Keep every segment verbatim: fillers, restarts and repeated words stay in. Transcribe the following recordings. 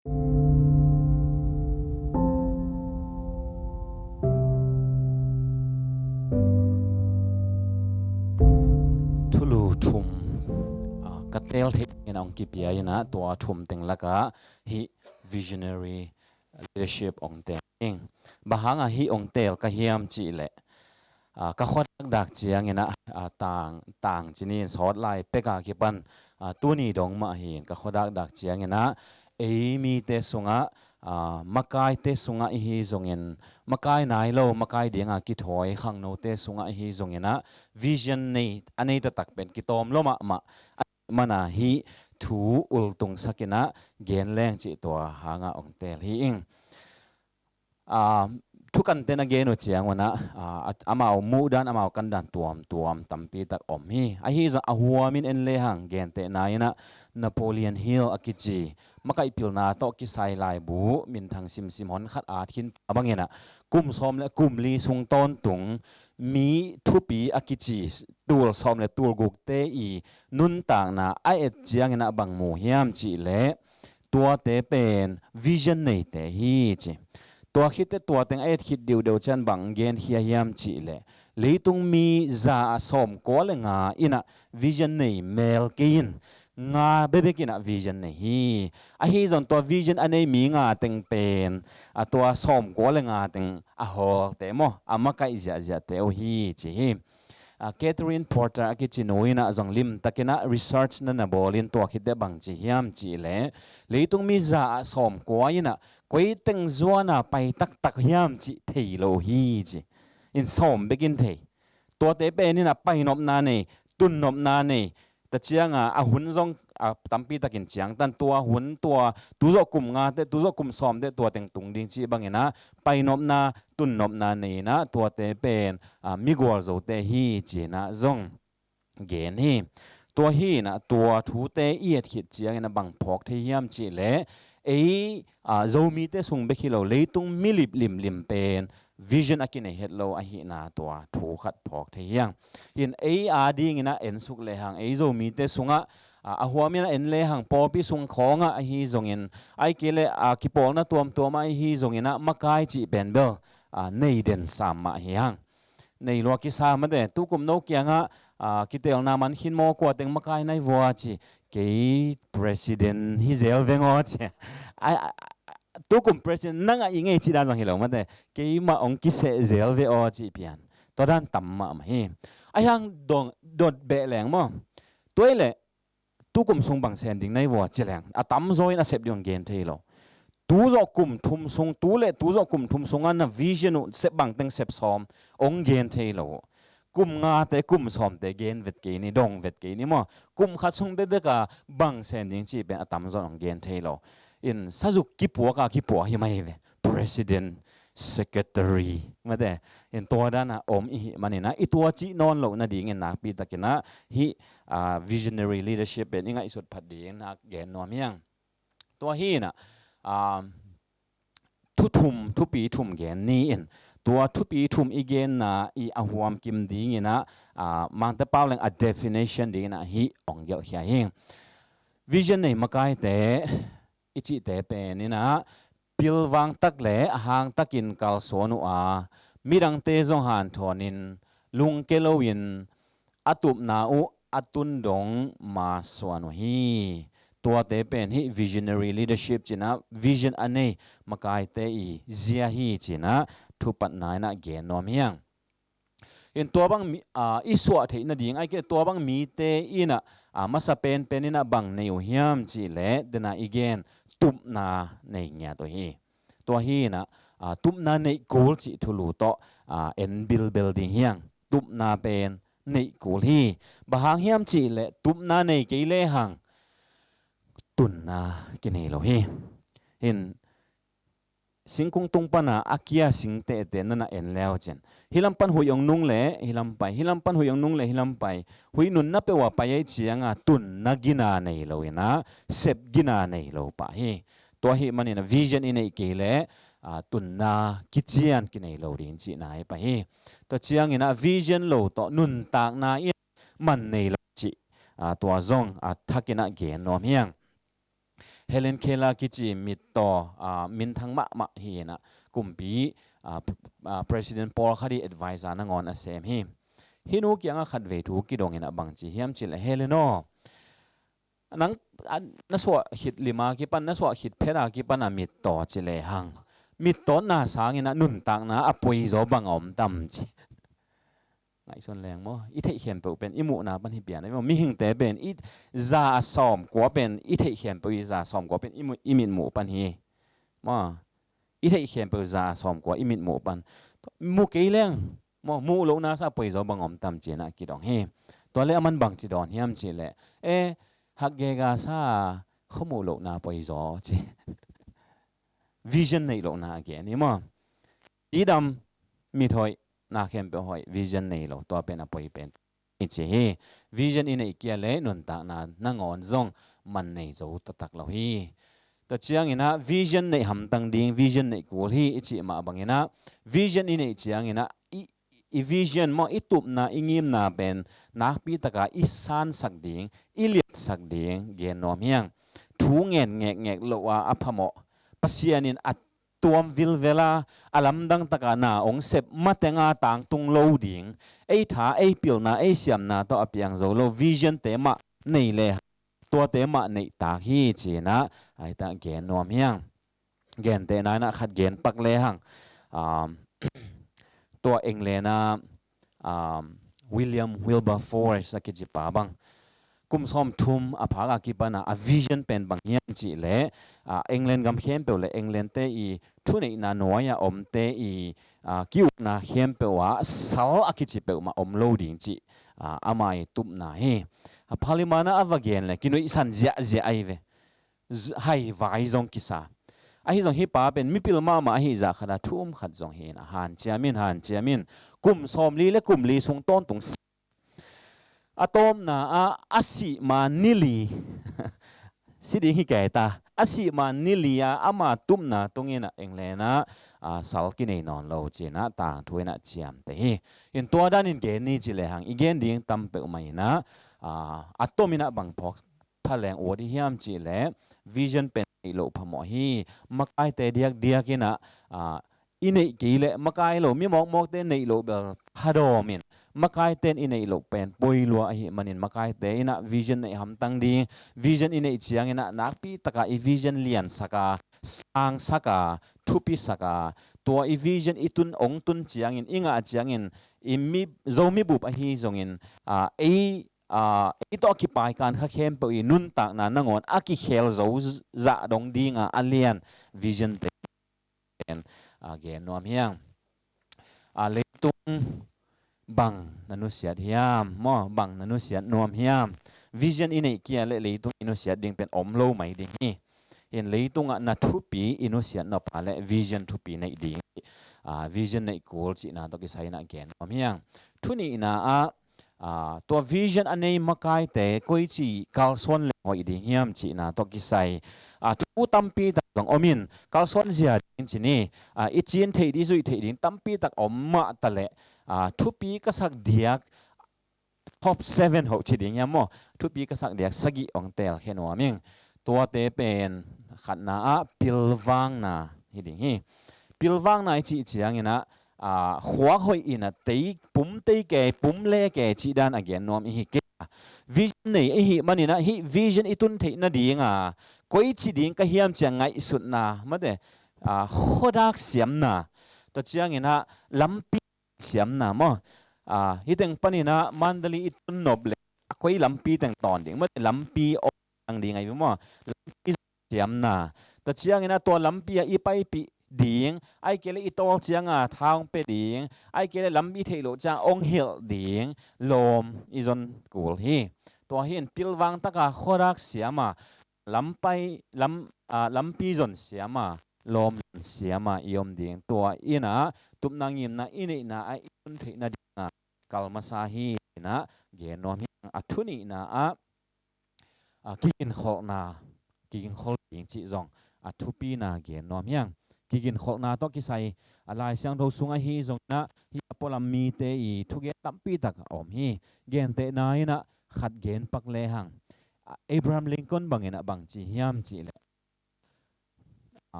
Thulu thum, ah, ka teel theih dingin hong kipia in ah, tua thum teng lakah hih visionary leadership hong teel ing. Bang hangah hih hong teel ka hiam cih leh, ah, ka khuadakdak ciangin ah, ah, tang, tang ci-in sawt lai pek a kipan, ah, tuni dong mah hi-in ka khuadakdak ciangin ah, ei mite sungah, ah, makaite sungah ihi zongin, makai nai lo, makai dinga kithawi khangnote sungah ihi zongin ah, vision nei, a nei taktak pen kitawm lua mahmah. Ahih manin ah hih thu ultungsak in ah gen leng cih tua hangah hong teel hi ing. Ah, thukante'n a gen uh ciangun ah, ah, amau muhdan, amau kandan tuamtuam tampi tak om hi. Ahi zong a huamin en lehang, gentehna in ah Napoleon Hill a kici, makaihpilna tawh kisai laibu minthang simsim honkhat at khin pa bangin ah, kum sawm le kum li sung tawntung mi thupi a kici tul sawm le tul gukte i nuntakna a et ciangin ah bang mu hiam cih leh, tuate pen vision neite hi ci. Tua khit teh tua teng a et khit deuhdeuh ciang bang genkhia hiam cih leh, leitung mi za ah sawmkua le nga in ah vision nei mel kei in, nga bekbek in ah vision nei hi. Ahi zong tua vision a nei mi nga teng pen, a tua sawmkua le nga teng a hawlte maw, a makaih ziahziahte uh hi ci hi. Ah, Catherine Porter a kici nu in ah zong limtakin ah research na na bawlin tua khit teh bang ci hiam cih leh, leitung mi za ah sawmkua in ah koi teng zuan a pai taktak hiam cih thei lo hi ci. In sawm bekin thei. Tuate pen in ah painopna nei, tunnopna nei, ta ciang a, a hun zong, a, tampi takin ciangtan, tua hun tua, tu zawh kum nga teh, tu zawh kum sawm teh, tua teng tung ding cih bangin ah, painopna, tunnopna nei in ah, tuate pen, a, mi gualzote hi ci-in ah zong gen hi. Tua hi in ah, tua thute i et khit ciangin ah bang phawk thei hiam cih leh, ei, a, Zomite sung bek hi lo, leitung mi liplimlim pen vision a kinei het lo ahihna tua thu khat phawk thei hi hang. In ei a dingin ah en suk lehang, ei Zomite sungah, a, a huamin ah en lehang, pawlpi sung khawngah ahi zongin, ahih kei leh, a, kipawlna tuamtuam ah ahi zongin ah makai cih pen bel, a, nei den sam mah hi hang. Nei lua kisa mate, tukum no kiangah, a, kiteelna man khin maw, kua teng makai nai vua ci, kei president hi zel veng aw ci. A, a, a, tukum president nang a i ngei cih dan zong hi lo mate, keimah hong kiseh zel ve aw cih pian. Tua dan tam mahmah hi. Ahi hang dong, dot beh leng maw. Tua hi leh, tukum sung bang sem ding nai vua ci leng, a tamzaw in a sep ding hong gen thei lo. Tu zawh kum thum sung, tu le tu zawh kum thum sungah na vision uh sep bang teng sep sawm hong gen thei lo. Kum ngate, kum sawmte gen vet kei ni, dong vet kei ni maw. Kum khat sung bekbek a bang sem ding cih pen a tamzaw in hong gen thei lo. In sazuk kipuak a kipuak hi mai ve. President, secretary, mate, in tua dan a om i hih manin ah, i tua cih nawn loh nadingin nakpi takin ah hih, a, visionary leadership pen i ngaihsut phat ding nak gen nuam hi hang. Tua hi in ah, a, thu thum, thupi thum gen ni in, tua thupi thum i genna i a huam kim dingin ah, a, Mangte pau leng a definition dingin ah hih hong gelhkhia hi. Vision nei makaite i cihte pen in ah, pilvang tak le a hang takin kalsuan uh a, midangte zong hanthawnin, lungke loin, a tupna uh a tun dong masuan uh hi. Tuate pen hih visionary leadership ci-in ah, vision a nei makaite i zia hi ci-in ah, thupatna in ah gen nuam hi hang. In tua bang mi, a, i suah theih nading, ahih kei leh tua bang mite in ah, a, masa penpen in ah bang nei uh hiam cih leh, den a i gen, tupna nei ngiat uh hi. Tua hi in ah, a, tupna neih kul cih thulu tawh, a, en bilbel ding hi hang. Tupna pen neih kul hi. Bang hang hiam cih leh tupna nei kei lehang tunna kinei lo hi. In singkung tung pan a a kia sing tehteh na na en le uh cin, hih lam pan huih hong nung leh hih lam pai, hih lam pan huih hong nung leh hih lam pai. Huih nunna peuh a pai ahih ciangin tunna gina nei lo in ah, sep gina nei lo pah hi. Tua ahih manin ah vision i neih kei leh, a, tunna kician kinei lo ding cihna hi pah hi. Tua ciangin ah vision lo tawh nuntakna in man nei lo cih, a, tua zong a thakin ah gen nuam hi hang. Helen Keller kici mittaw, ah, minthang mahmah hi inah kumpi, ah, p-, ah, President pawlkhat i advisor nangawn a sem hi. Hih nu kiangah khatvei thu kidong inah bangci hiam cihleh, Helen aw, nang, a, na suah khit lima kipan, na suah khit phena kipan a mittaw ci lehang, mittawtna sanginah nuntakna a poizaw bang a om tam ci. Ngaihsun leng maw, i theih khempeuh pen i muhna pan hi pian maw, mihingte pen i za a sawmkua pen i theih khempeuh i za a sawmkua pen i mu-, i mitmuh pan hi. Maw, i theih khempeuh za a sawmkua i mitmuh pan. Mu kei leng maw, muh lohna sa a poizaw bang om tam cinah kidong hi. Tua le a man bangci dawn hiam cihleh, e, hakgega sa a khuamuh lohna poizaw ci. Vision neih lohna a gen hi maw. Cidam, mithoih, na khempeuh hoih, vision nei lo, tua pen a poi pen i ci hi. Vision i neih kia le nuntakna nangawn zong man nei zo taktak lo hi. Tua cianginah vision neih hamtang ding, vision neih kul hi i cih mah banginah vision i neih cianginah i, i vision maw, i tupna, i ngimna pen nakpi taka i sansak ding, i liatsak ding gen nuam hiang. Thu ngen ngekngek loh a a phamawh, Pasian in a tuam vilvela, a lamdang taka na ong sep matenga tangtung lo ding, ei tha, ei pilna, ei siamna tawh a piang zo lo vision te mah nei le, tuate mah neihtak hi cinah aitah gen nuam hiang. Gentehna inah khat gen pak lehang, um, tua England a, um, William Wilberforce a kici pa bang, kum sawmthum a phak a kipan a, a vision pen bang hiam cihleh, ah, England gam khempeuh le England te i thuneihna nuai a omte i, ah, ki-ukna khempeuh ah sal a kici peuhmah om lo ding cih, ah, ama i tupna hi. A Parliament ah a va gen le kinuihsan ziahziah ahi ve. Z-, haivai zong kisa. Ahi zong hih pa pen mipil mahmah ahi zah khat a thu um khat zong hi inah hanciam in, hanciam in, kum sawmli le kum li sung tawntung si. A tawpna ah a sih ma ni li si ding hi kei ta. A sih ma ni li a ama tupna tunginah England ah, ah, sal kinei nawn lo cinah tangthu inah ciamteh hi. In tua danin gen ni ci lehang i gen ding tam peuhmah inah, ah, a tom inah bang phawk phaleng ut i hiam cihleh, vision pen neih loh phamawh hi. Makaite diakdiak inah, ah, i neih kei leh makai lo, mi mawkmawkte neih loh bel phadawm in, makaite in i neih loh pen poilua ahi manin makaite inah vision neih hamtang ding, vision i neih cianginah nakpi taka i vision liansaka, sangsaka, thupisaka, tua i vision i tun, ong tun ciangin, i ngah ciangin, i mi, Zomi bup ahi zongin, ah, ei, ah, ei tawh a kipaikan kha khempeuh i nuntakna nangawn a kikhel zo z-, zah dong dinga a lian vision te pen, ah, gen nuam hiang. Ah, leitung bang na nusiat hiam maw, bang na nusiat nuam hiam? Vision i neih kia le leitung i nusiat ding pen om lo mai ding hi. In leitungah na thupi i nusiat nop a le vision thupi neih ding, ah, vision neih kul cihna tawh kisai inah gen nuam hiang. Thu nihna ah, ah, tua vision a nei makaite koici kalsuan leng hoih ding hiam cihna tawh kisai, ah, thu tampi tak zong om in kalsuan zia ding ci ni, ah, i cin theih ding, zuih theih ding tampi tak om mah ta leh, ah, thupi ka sak diak top seven hoh ci ding hiam maw? Thupi ka sak diak sagih ong telkhia nuam ing. Tuate pen khatna ah pilvangna hi ding hi. Pilvangna i cih cianginah, ah, khuak hoih inah tei, pum tei kei, pum le kei cih dan a gen nuam i hi kei. Vision nei i hih maninah hih vision i tun theih nadinga koici ding ka hiam cia ngaihsutna mate, ah, khuadak siamna, tua cianginah lampi siamna maw? Ah, hih teng paninah Mandalay i tun nop le a koi lampi teng tawn ding mate, lampi om ding ahi maw? Lampi siamna. Tua cianginah tua lampi ah i paipih ding, ai kei le i tawl cianga tha ong pia ding, ai kei le lam i theih loh ciang ong hilh ding lawm i zon kul hi. Tua hi in pilvang taka khuadak siama, lampai, lam, ah, lampi zon siama, lawm zon siama i om ding. Tua inah tupna ngimna i neihna ah i tun theih nadinga kal masa hi inah gen nuam hiang. A thu nihna ah, ah, kiginkholhna, kiginkhol ding cih zong a thupina gen nuam hiang. Kiginkholhna tawh kisai a Lai Siangtho sungah hi zonginah hih a pualam mite i thugen tampi tak a om hi. Gentehna inah khat gen pak lehang, ah, Abraham Lincoln banginah bang ci hiam cihleh,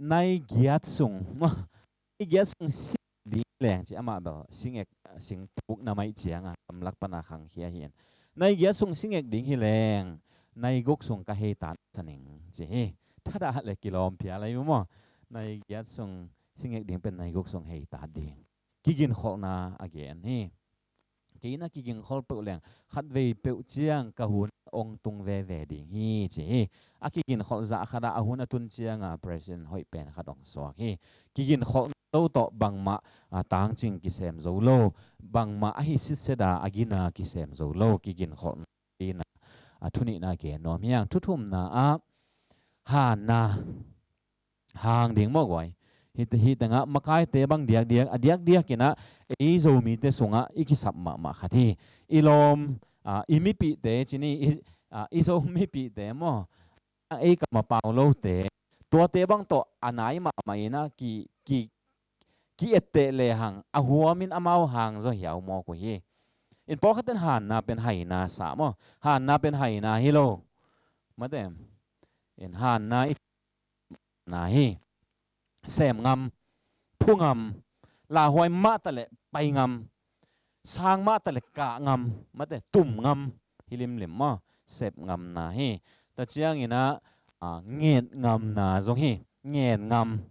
nai giat sung, nai giat sung singek ding hi leng ci, amah bel singek, singthuk na maih cianga gamlak pana khangkhia hi in. Nai giat sung singek ding hi leng, nai guk sung ka heitat sa ning ci hi. Thadah le kilawm phial ahi maw. Nai giat sung singek ding pen nai guk sung heitat ding. Kiginkholhna a gen hi. Kei na kiginkhol peuh leng khatvei peuh ciang ka hun ong tung veve ding hi ci hi. A kiginkholh zah khatah a hun a tun cianga president hoih pen khat ong suak hi. Kiginkholhna lo tawh bangmah a tangcing kisem zo lo, bangmah ahi sitseda a gina kisem zo lo, kiginkholhna ina a thunihna gen nuam hiang. Thuthumna ah hanna hang ding maw guai. Hih tengah makaite bang diakdiak, a diakdiak inah ei Zomite sungah i kisap mahmah khat hi. I lawm, i mipihte cini, i Zomipihte maw, ei kam a pau lote, tuate bang tawh a nai mahmah inah ki, ki, ki etteh lehang a huamin amau hang zaw hiau mawk uh hi. In pawlkhatten hanna pen haina sa maw, hanna pen haina hi lo. Mate, in hanna i na hi. Sem ngam, phu ngam, lauhuai mahta le pai ngam, sang mahta le kah ngam, mate, tum ngam hi limlim maw. Sep ngamna hi. Tua cianginah nget ngamna zong hi. Ngen ngam,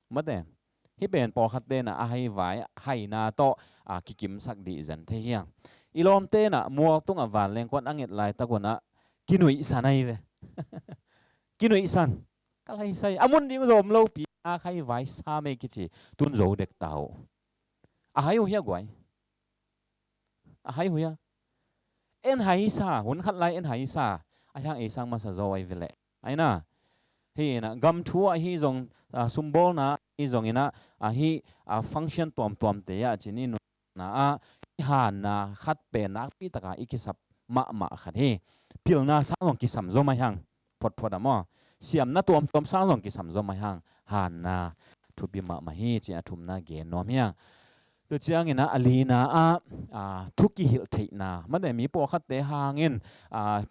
mate, hih pen pawlkhat tenah a haivai haina tawh kikimsak dih zen thei hiang. I lawm tenah mual tungah vanleng kuan a nget laitak unah kinuihsan ahi ve. Kinuihsan. Ka laisai a mun ding zom lopi a haivai sa mei kici tun zo dek ta uh. A hai uh hia guai. A hai uh hia. En haisa, hun khat lai en haisa a hiang ei sang masa zaw ahi ve leh. Aina, hi inah gam thu ahi zong, sumbawlna ahi zong inah, ahi function tuamtuamte ah cini nunna ah i hanna khat pen nakpi taka i kisap mahmah khat hi. Pilna sang zong kisam zom ahi hang, photphot a maw. Siamna tuamtuam sang zong kisam zom ahi hang, hanna thupi mahmah hi ci a thumna gen nuam hiang. Tua cianginah a lina ah thu kihilh theihna, mate, mi pawlkhatte hangin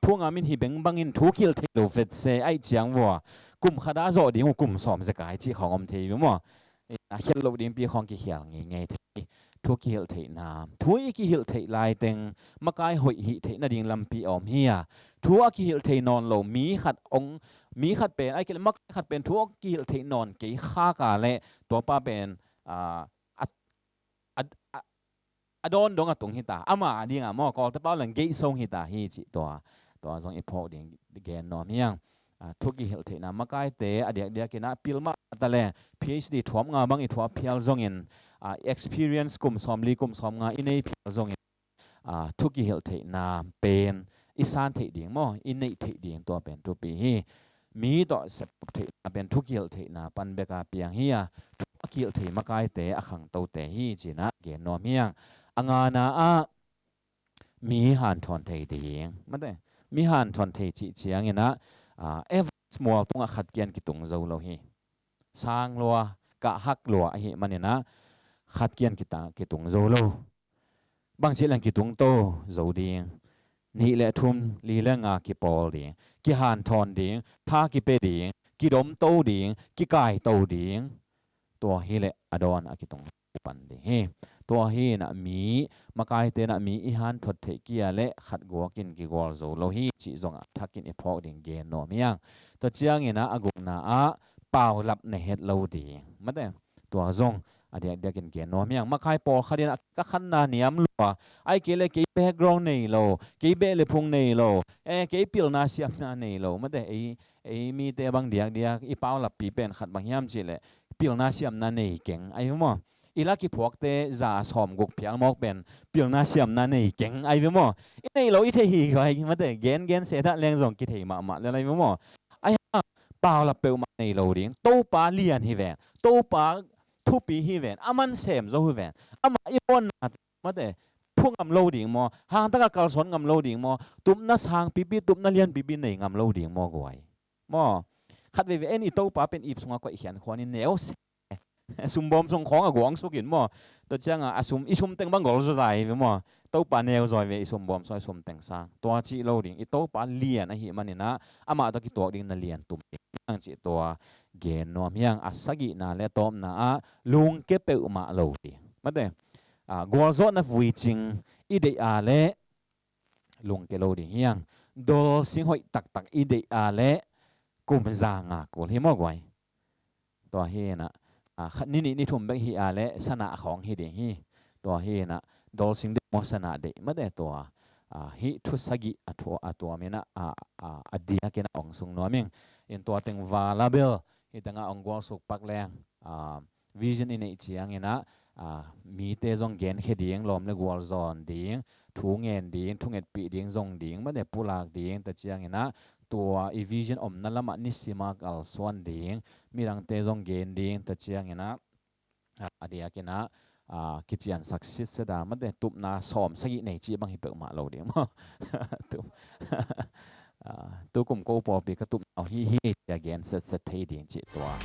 phu ngam in hi bengbangin thu kihilh theih lo vetse aih ciang vua kum khata zawh ding uh kum sawm zekai cih khawng om thei uh maw. A khial loh dingpi khawng kikhial ngeingei thei. Thu kihilh theihna, thu i kihilh theih laiteng makai hoih hih theih nading lampi a om hi a. Thu a kihilh thei nawn lo mi khat ong, mi khat pen ai kile makai khat pen thu a kihilh theih nawn kei khaka le tuapa pen a, a, a, a dawn dong a tung hita. Ama dinga maw, Kawlte pau leng geihsong hita hi cih tua, tua zong i phawk ding gen nuam hiang. Thu kihilh theihna makaite a diakdiakinah pilmah ta le PhD thuam nga bang i thuap phial zongin, experience kum sawmli kum sawmnga i nei phial zongin, thu kihilh theihna pen i san theih ding maw, i neih theih ding tua pen thupi hi. Mi tawh septheihna pen thu kihilh theihna pan beka piang hi a, thu a kihilh thei makaite a khangtote hi cinah gen nuam hiang. A ngana ah mi hanthawn thei ding, mate, mi hanthawn thei cih cianginah average mual tungah khat kian kitung zo lo hi. Sang lua, kah hak lua ahi maninah khat kian kitung zo lo. Bangci leng kitung to zo ding, nih le thum, li le nga kipawl ding, kihanthawn ding, tha kipia ding, kidomto ding, kikaito ding. Tua hileh a dawn a kitung pan ding hi. Tua hinah mi makaite inah mi i hanthot theih kia le khat guakin kigual zo lo hi cih zongah thakin i phawk ding gen nuam hiang. Tua cianginah a gukna ah paulap ne het lo ding, mate, tua zong a diakdiakin gen nuam hiang. Makai pawlkhat inah ka khanna niam lua, ai kei le kei background nei lo, kei beh le phung nei lo, e kei pilna siamna nei lo, mate, ei, ei mite bang diakdiak i paulappi pen khat bang hiam cihleh pilna siamna nei keng ahi maw. I la kiphuakte za sawm guk phial mawk pen pilna siamna nei keng ahi ve maw. I nei lo i thei hi ko ahi, mate, gengen sedah leng zong kithei mahmah lel ahi ve maw. Ahi hang paulap peuhmah nei lo ding, Topa lian hi ven, Topa thupi hi ven, a man sem zo hi ven, amah i muanna, mate, phu ngam lo ding maw, hangtaka kalsuan ngam lo ding maw, tupna sangpipi, tupna lianpipi nei ngam lo ding maw guai. Maw, khat veivei en i Topa pen ip sunga koih khian khuan in neu se. Sumbawm sung khawng a guang sukin maw. Tua cianga a sum, i sum teng bang gol zaw zai ve maw. Topa neu zaw ve i sumbawm sung a sum teng sang. Tua cih lo ding, i Topa lian ahi maninah amah tawh kituak ding na lian tum ding ang cih tua gen nuam hi hang. A sagihna le a tawpna ah lungke peuhmah lo ding. Mate, a, gualzawhna vuicing i deih a leh lungke lo ding hi hang. Dolsing hoih taktak i deih a leh kum za nga kul hi maw guai. Tua hi inah, a, khat ni nih ni thum bek hi a leh sana khawng hi ding hi. Tua hi inah dolsing deih maw sana deih mate tua, a, hih thu sagih a thu a tuam inah, a, a, a diak inah ong sung nuam ing. In tua teng vala bel hih tengah ong gualsuk pak leng, a, vision i neih ciang inah, a, mite zong genkhia ding, lawm le gual zawn ding, thu ngen ding, thungetpih ding zong ding mate pulak ding ta ciang inah, tua i vision omna lamah nisima kalsuan ding, midangte zong gen ding ta ciang inah, a, a diak inah, a, kiciansak sitset a mate tupna sawm sagih nei cih bang hi peuhmah lo ding maw. Tup, a, tukum ko pawlpi ka tupna uh hi hi cia gen setset thei ding cih tua.